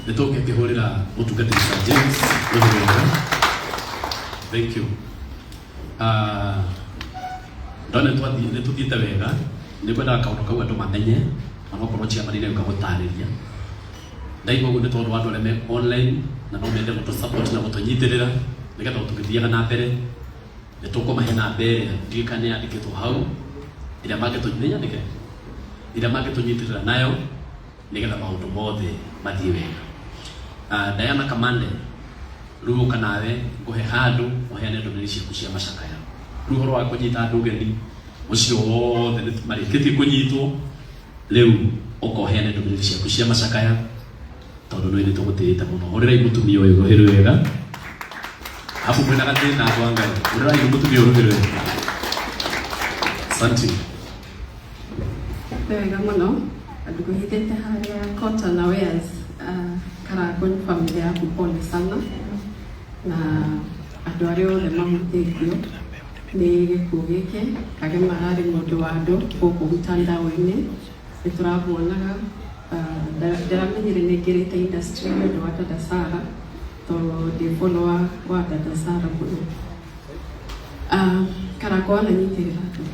Nĩ tũngĩkĩhũrĩra mũtungatĩri Sir James rũhĩ rwega. Thank you. Ah, ndona nĩ tũthiĩte wega. Nĩ ngwendaga kaũndũ kau andũ mamenye, onokorwo chairman nĩ egũka gũtarĩria. Ndaigua ũguo nĩ tondũ wa andũ arĩa me online na no mende gũtũ support na gũtũnyitĩrĩra nĩgetha tũgĩthiaga na mbere. Nĩ tũkũmahe namba ĩrĩa ndiũĩ kana nĩ yandĩkĩtwo hau, ĩrĩa mangĩtũ, nĩ nyandĩke? Ĩrĩa mangĩtũnyitĩrĩra nayo nĩgetha maũndũ mothe mathiĩ wega. Diana Kamande, rĩu ũka nawe ngũhe handũ ũheane ndũmĩrĩri ciaku cia macakaya. Rĩu ũhoro wa kũnyita andũ ũgeni ũcio wothe nĩ marĩkĩtie kũnyitwo, rĩu ũka ũheane ndũmĩrĩri ciaku cia macakaya tondũ nĩ nĩ tũgũtĩĩte mũno. Hũrĩrai mũtumia ũyũ rũhĩ rwega. Hapo mwĩna gathĩna andũ a Ngai. Hũrĩrai mũtumia ũyũ rũhĩ rwega. Asante. Nĩ wega mũno ndũkũhithĩte harĩa Cotton na Wares. Karangũ nĩ family yaku, pole sana na andũ arĩa othe mahutĩtio nĩ gĩkuũ gĩkĩ. Kagema ararĩ mũndũ wa andũ gũkũ mtandao-inĩ, nĩ tũramuonaga. Ndĩramenyire nĩ ngĩrĩte industry nĩ ũndũ wa Dada Sarah, tondũ ndĩ follower wa Dada Sarah mũno. Karangũ wananyitĩrĩra andũ,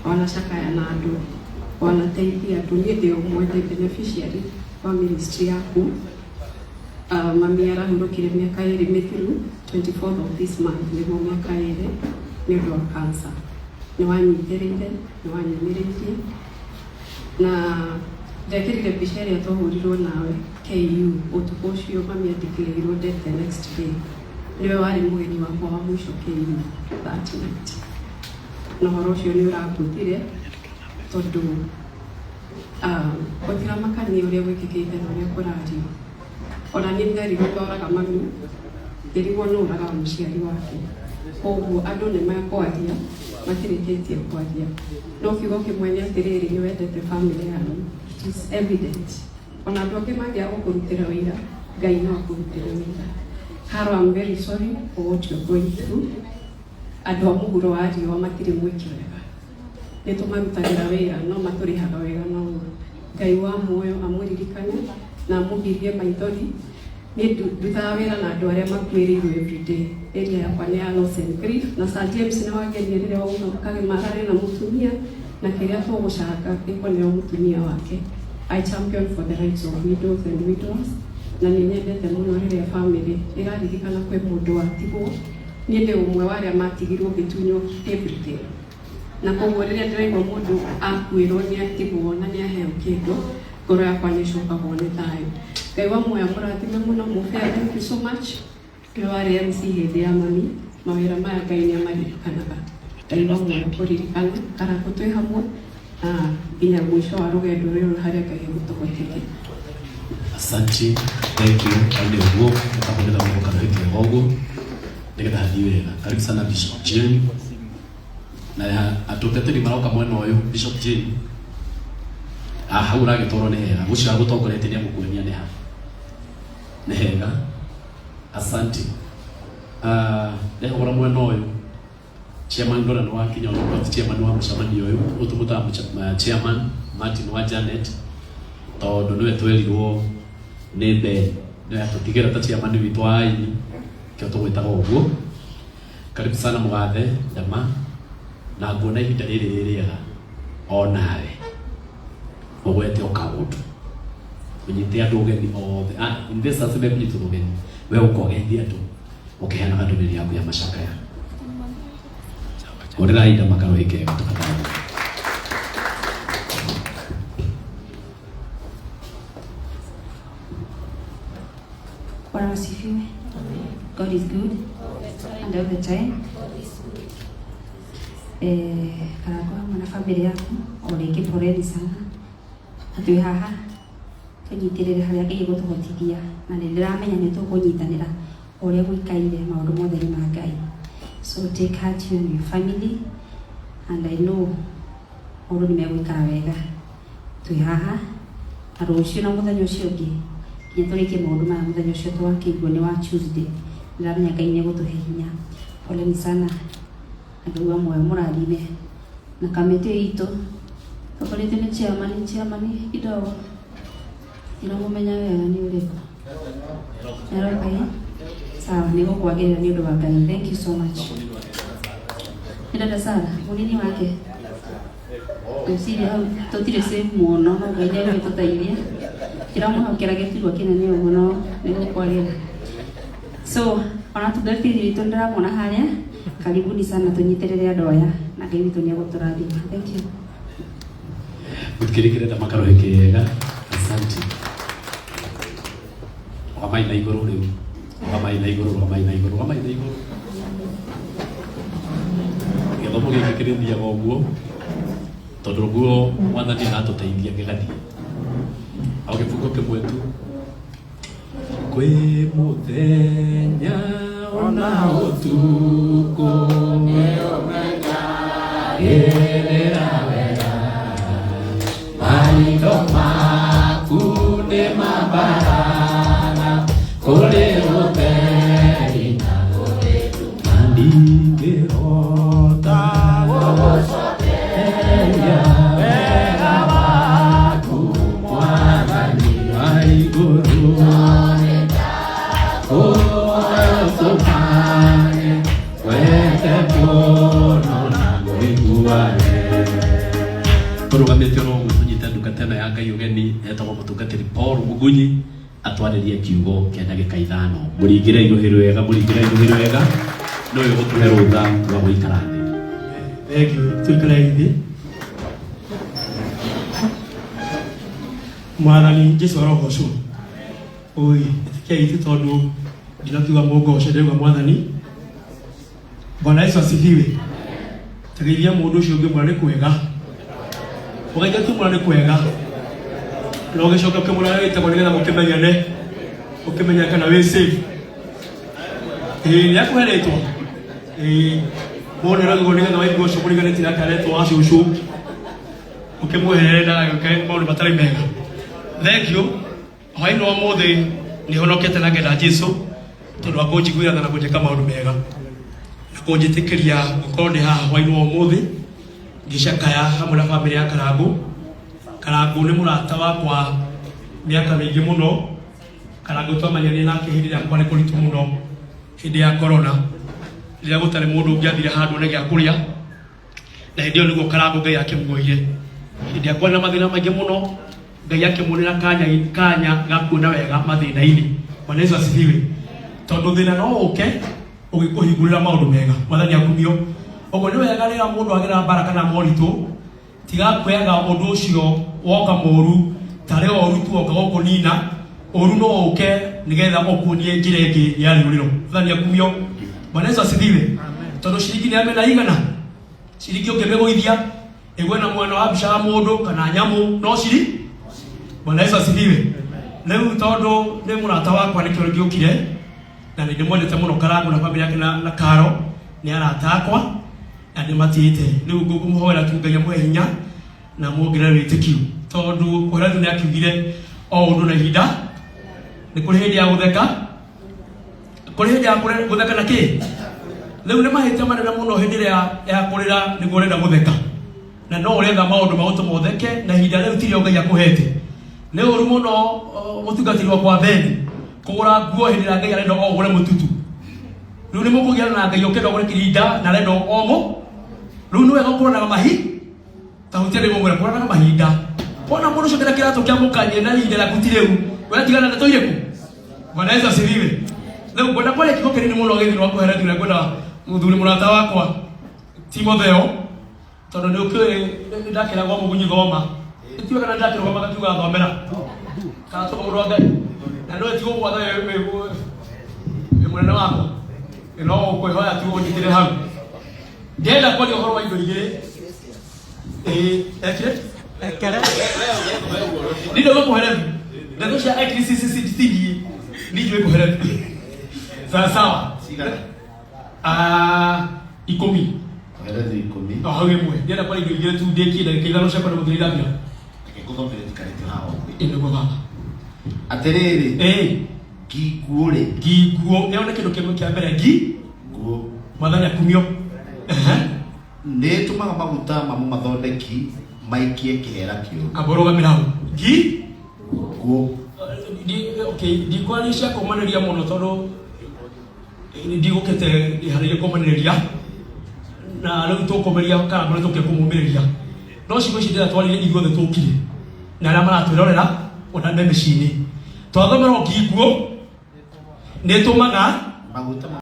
wanacakaya na andũ, wanateithia andũ. Niĩ ndĩ ũmwe, ndĩ beneficiary wa ministry yaku. Mami arahurũkire mĩaka 2 mĩthiru, 24th of this month nĩguo mĩaka 2, nĩ ũndũ wa cancer. Nĩ wanyitĩrĩire, nĩ wanyũmĩrĩirie, na ndekĩrire mbica ĩrĩa twahũrirwo nawe KU ũtukũ ũcio mami andeclareirwo dead the next day. Nĩwe warĩ mũgeni wakwa wa mũico KU that night, na ũhoro ũcio nĩ ũrangũthire tondũ gũtiramakania ũrĩa gwĩkĩkĩte na ũrĩa kũrario. Ona niĩ nderirwo ndoraga mami, ngĩrigwo nũ ũragaga mũciari wake. Koguo andũ nĩ mekwaria, matirĩkĩtie kwaria, no kiugo kĩmwe nĩ atĩrĩrĩ, nĩ wendete family yanyu. It is evident. Ona andũ angĩ mangĩaga gũkũrutĩra wĩra, Ngai no akũrutĩre wĩra. Caro, I'm very sorry for what you're going through. Andũ a mũhuro wa riũa matirĩ mwĩki wega, nĩ tũmarutagĩra wĩra no matũrĩhaga wega no ũru. Ngai wa muoyo amũririkane na amũgirie maithori. Niĩ ndutaga wĩra na andũ arĩa makuĩrĩirwo everyday. Area yakwa nĩ ya loss and grief, na Sir James nĩ wangenia rĩrĩa wauma Kagema ararĩ na mũtumia na kĩrĩa tũgũcanga gĩkoneo mũtumia wake. I champion for the rights of widows and widowers, na nĩ nyendete mũno rĩrĩa family ĩraririkana kwĩ mũndũ watigwo. Niĩ ndĩ ũmwe wa arĩa matigirwo ngĩtunywo everything, na koguo rĩrĩa ndĩraigua mũndũ akuĩrwo nĩ atigwo na nĩ aheo kĩndũ, ngoro yakwa nĩ ĩcokagwo nĩ thayũ. Ngai wa muoyo amũrathime mũno. Mũbea, thank you so much. Nĩwe warĩ MC hĩndĩ ya mami. Mawĩra maya Ngai nĩ amaririkanaga. Ngai wa muoyo kũririkana. Karangũ, twĩ hamwe na nginya mũico wa rũgendo rũrũ harĩa Ngai egũtũhotithia. Asante, thank you. Nĩ ũguo ũkahũthĩra mũndũ karũhĩ kega ũguo nĩgetha hathiĩ wega. Karibu sana Bishop Jane. Na atungatĩri maroka mwena ũyũ. Bishop Jane, ah, hau ũragĩtwarwo nĩ hega. Ũcio agũtongoretie nĩ egũkuonia nĩ ha nĩ hega. Asante. Ah, ndehũgũra mwena ũyũ, chairman ndona nĩ wakinya, onokorwo ti chairman wa mũcemanio ũyũ, ũtũmũtaga chairman Martin wa Janet, tondũ nĩwe twerirwo nĩ Ben nĩwe atũtigĩra ta chairman witũ wa aini, kĩo tũgwĩtaga ũguo. Karibu sana mũgathe Ndama, na nguona ihinda rĩrĩ rĩ rĩega onawe ũgwete o kaũndũ ũnyite andũ ũgeni othe. Ah, investors mekũnyitwo ũgeni, we ũkogeithia andũ ũkĩheanaga ndũmĩrĩri yaku ya macakaya. Hũrĩra ihinda makarũhĩ kega tũkatara. Bwana asifiwe. God is good and all the time. Karangũ hamwe na family yaku o rĩngĩ, poleni sana, na twĩ haha tũnyitĩrĩre harĩa Ngai egũtũhotithia, na nĩ ndĩramenya nĩ tũkũnyitanĩra o ũrĩa gũikaire. Maũndũ mothe nĩ ma Ngai, so take heart, you and your family, and I know maũndũ nĩ megũikara wega. Twĩ haha na rũciũ na mũthenya ũcio ũngĩ nginya tũrĩkie maũndũ maya. Mũthenya ũcio twakĩigua nĩ wa Tuesday, ndĩramenya Ngai nĩ egũtũhe hinya. Poleni sana na Ngai wa muoyo mũrathime. Na kamĩtĩ itũ tongoretio nĩ chairman, chairman kidogo. Ndiramũmenya wega nĩ ũrĩkũ. Nĩaroka ĩ? Sawa, nĩ gũkwagĩrĩra nĩ ũndũ wa Ngai. Thank you so much. Nĩ dada Sara, mũnini wake. Ngwĩciria hau tũtirĩ same mũno, no Ngai nĩ egũgĩtũteithia. Ndiramwĩhokera gĩturwa kĩnene ũguo no nĩ gũkwagĩra. So, ona tungatĩri witũ nĩndĩramwona harĩa. Karibuni sana tũnyitĩrĩre andũ aya na Ngai witũ nĩ egũtũrathima. Thank you. Mũtikĩrĩkĩre makarohe kega. Asante. Rũgamai na igũrũ rĩu. Rũgamai na igũrũ, rũgamai na igũrũ, rũgamai na igũrũ. Gĩthomo gĩkĩ kĩrĩthiaga ũguo tondũ ũguo mwathani aratũteithia gĩgathiĩ. O gĩbungo kĩmwe tu. Kwĩ mũthenya ona ũtukũ nĩũmenyagĩrĩra wega maitho maku nĩ mambaraga kũrĩ ũtheri na kũrĩ nduma ndingĩhota gũgũcokeria wega waku mwathani wa igũrũ ũtũmage wende mũno na ngũiguage tũrũgamĩte oro ũguo tũnyite ndungata ĩno ya Ngai ũgeni etagwo mũtungatĩri Paul Mugunyi atwarĩrie kiugo kĩa ndagĩka ithano mũringĩre irũhĩ rwega mũringĩre irũhĩ rwega nĩwe ũgũtũhe rũtha rwa gũikara thĩ. Thank you. Tuikare thĩ. Mwathani Jesu arogocwo. Oi, ĩtĩkiai ithuĩ tondũ ndinakiuga mũngoce ndĩrauga Mwathani. Bwana Yesu asifiwe. Tegeithia mũndũ ũcio ũngĩ mwĩra nĩ kwega. Ũgeithia tu mwĩra nĩ kwega. Na ũgĩcoka ũkĩmwĩra wĩtagwo nĩgetha mũkĩmenyane. Ũkĩmenye kana wĩ safe. Ĩĩ nĩ akũhe rĩtwa. Ĩĩ mũndũ ĩragwo nĩgetha waigua ũcio mũriganĩtie nake aretwo wa cũcũ. Ũkĩmweherere ndagagĩũke maũndũ matarĩ mega. Thank you. Hwaĩ-inĩ wa ũmũthĩ nĩ honokete na ngenda Jesu tondũ wa kũnjiguĩra tha na kũnjĩka maũndũ mega na kũnjĩtĩkĩria gũkorwo ndĩ haha hwaĩ-inĩ wa ũmũthĩ ngĩcakaya hamwe na bamĩrĩ ya Karangũ. Karangũ nĩ mũrata wakwa mĩaka mĩingĩ mũno. Karangũ twamenyanire nake hĩndĩ ĩrĩa kwarĩ kũritũ mũno, hĩndĩ ya corona, rĩrĩa gũtarĩ mũndũ ũngĩathire handũ one gĩa kũrĩa, na hĩndĩ ĩyo nĩguo Karangũ Ngai akĩmuoire. Hĩndĩ ĩrĩa kwarĩ na mathĩna maingĩ mũno, Ngai akĩmuonera kanya, kanya ga kuona wega mathĩna-inĩ. Bwana Yesu asifiwe. Tondũ thĩna no ũke ũgĩkũhingũrĩra maũndũ mega. Mwathani akumio. Ũguo nĩ wega rĩrĩa mũndũ agera mbara kana moritũ, tiga kuoyaga ũndũ ũcio woka mũru tarĩ ũru tu woka gũkũnina. Ũru no ũke nĩgetha ũkuonie njĩra ĩngĩ ya rĩũrĩro. Mwathani akumio. Bwana Yesu asifiwe. Tondũ ciringi nĩ ya mĩena igana. Ciringi ũngĩmĩgũithia ĩgwe na mwena wa mbica ya mũndũ kana nyamũ no ciri. Bwana Yesu asifiwe. Rĩu tondũ nĩ mũrata wakwa nĩkĩo ngĩũkire na nĩ ndĩmwendete mũno Karangũ na bamĩrĩ yake na, na Karo nĩ arata akwa na ndĩmatĩĩte. Rĩu ngũkũmũhoera tu Ngai amũhe hinya na muongerere wĩtĩkio tondũ Kohelethu nĩ akiugire o ũndũ na ihinda nĩ kũrĩ hĩndĩ ya gũtheka kũrĩ hĩndĩ ya gũtheka na kĩ rĩu nĩ mahĩtia manene mũno hĩndĩ ĩrĩa ya kũrĩra nĩguo ũrenda gũtheka na no ũretha maũndũ ma gũtũma ũtheke na ihinda rĩu tirĩo Ngai akũhete nĩ ũru mũno mũtungatĩri wakwa Beni kũgũra nguo hĩndĩ ĩrĩa Ngai arenda o ũgũre mũtutu rĩu nĩ mũkũgĩa na Ngai ũkĩenda ũgũre kĩrinda na arenda o mũ rĩu nĩ wega ũkũranaga mahi ta hutia nĩ mũmwĩra kũranaga mahinda wona mũndũ ũcio kĩrĩa kĩratũ kĩa mũkanye na ihinda rĩaku ti rĩu we tigana ndeto irĩkũ Bwana Yesu asifiwe. Rĩu ngwenda kwaria kiugo kĩnini mũno gĩthurwo wa kũherethu na ngwenda mũthuri mũrata wakwa Timotheo tondũ nĩ ũkĩũĩ nĩ ndakĩragwo mũgunyi thoma tiwe kana ndakĩragwo magakiuga thomera kana tũka mũndũ wa Ngai na nĩwe ti gũgwatha wĩ mũnene wakwa no ũkwĩhoya tu ũnyitĩre hau ndĩrenda kwaria ũhoro wa indo igĩrĩ ĩĩ ekire Ekere. Ndio kũherethu ndeto cia ekiri ninjũĩ kũherethu sawa sawa. Ah, ikũmi. Kohelethu ikũmi. No hau ĩmwe ndĩrenda kwaria indo igĩrĩ tu ndĩkie ndagĩka ithano ciakwa nĩ gũthira irathira. Reke ngũthomere njikarĩte haha ũguo. Ĩ nĩguo baba. Atĩrĩrĩ, ĩĩ ngi nguũ-rĩ, ngi nguũ ĩyo nĩ kĩndũ kĩmwe kĩa mbere ngi nguũ mwathani akumio. Ehe. Nĩ ĩtũmaga maguta ma mũmathondeki maikie kĩhera kĩũru. Amba ũrũgamĩre hau ngi Nguũ. Okay, ndikwaria cia kũmanĩria mũno tondũ ndigũkĩte ndĩharĩirie kũmanĩrĩria na rĩu tũkũmĩria kana kũrĩa tũkĩte kũmũmĩrĩria, no ciugo ici ndĩratwarire ithuothe tũkire na arĩa maratwĩrorera ona me mĩciĩ-inĩ twathomerwo nginguo nĩ ĩtũmaga maguta.